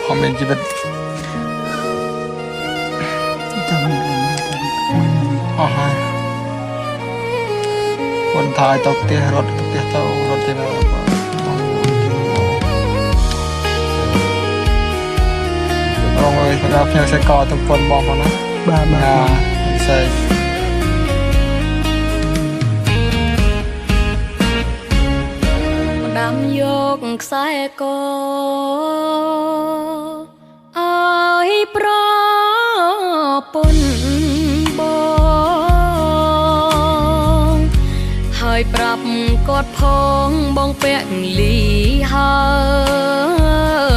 ផងមានជីវិត ចាំមួយមួយ អស់ហើយគាត់ថាឲ្យទៅផ្ទះរត់ទៅផ្ទះទៅរត់ទៅមកបងបងអើយសម្រាប់ខ្ញុំសេកទៅប៉ុនបងផងណា បាទបាទ អាពិសេស ផ្ដាំយកខ្សែកឲ្យប្រពន្ធបងហើយប្រាប់គាត់ផងបងពាក់លីហើ